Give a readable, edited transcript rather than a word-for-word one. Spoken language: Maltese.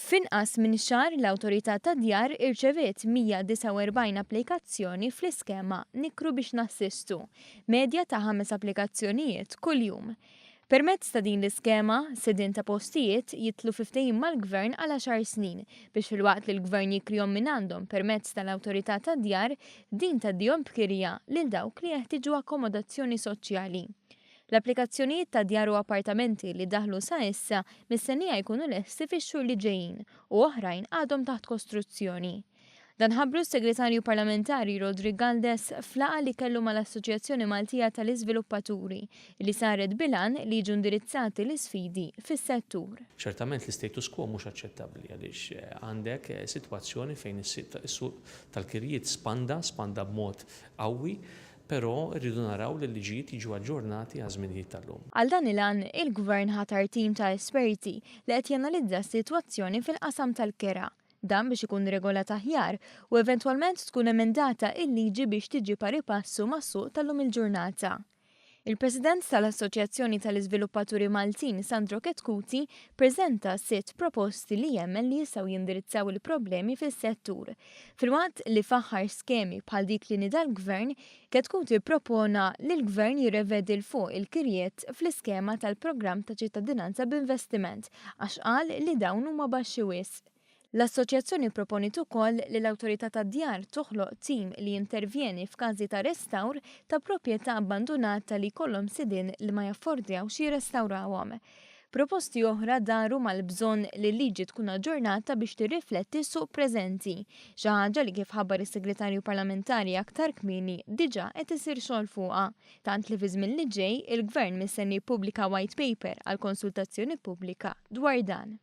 F'inqas minn xahar l-Awtorità tad-Djar irċeviet 149 applikazzjoni fl-iskema Nikru biex Nassistu, medja ta' ħames applikazzjonijiet kuljum. Permezz ta' din l-iskema, sidien ta' postijiet jidħlu fi ftehim mal-Gvern għal għaxar snin biex filwaqt li l-Gvern jikrihom mingħandhom permezz tal-Awtorità tad-Djar, din tgħaddihom b'kirja lil dawk li jeħtieġu akkomodazzjoni soċjali. L-applikazzjonijiet ta' djar u appartamenti li daħlu sa issa mistennija jkunu lesti fix-xhur li ġejjin u oħrajn għadhom taħt kostruzzjoni. Dan ħabbru s-Segretarju Parlamentari Roderick Galdes f'laqgħa li kellu mal-Assoċjazzjoni Maltija tal-Iżviluppaturi li saret bil-għan li jiġu indirizzati l-isfidi fis-settur. Ċertament l-istatus quo mhux aċċettabbli għaliex għandek sitwazzjoni fejn is-suq tal-kirjiet spanda, spanda b'mod qawwi, Però rridu naraw li l-liġijiet jiġu aġġornati għaż-żminijiet tal-lum. Għal dan il-għan, il-Gvern ħatar tim ta' esperti li qed janalizza s-sitwazzjoni fil-qasam tal-kera. Dan biex ikun regolat aħjar u eventwalment tkun emendata il-liġi biex tiġi pari passu mas-suq tal-lum il-ġurnata. Il-President tal-Assoċjazzjoni tal-Iżviluppaturi Maltin, Sandro Chetcuti, ppreżenta sitt proposti li jemmen li jistgħu jindirizzaw il-problemi fis-settur. Filwaqt li faħħar skemi bħal dik li nieda l-Gvern, Chetcuti ppropona li l-Gvern jirrevedi 'l fuq il-kirjiet fl-iskema tal-Programm ta' Ċittadinanza b'Investiment għax qal li dawn huma baxxi wisq. L-Assoċjazzjoni pproponiet ukoll li l-Awtorità tad-Djar toħloq tim li jintervjeni f'każi ta' restawr ta' proprjetà abbandunata li jkollhom sidien li ma jaffordjawx jirrestawrawhom. Proposti oħra daru mal-bżonn li l-liġi tkun aġġornata biex tirrifletti s-suq preżenti, xi ħaġa li kif ħabbar is-Segretarju Parlamentari aktar kmieni diġà qed isir xogħol fuqha, tant li fiż-żmien li ġej il-Gvern mistenni jippubblika white paper għal konsultazzjoni pubblika dwar dan.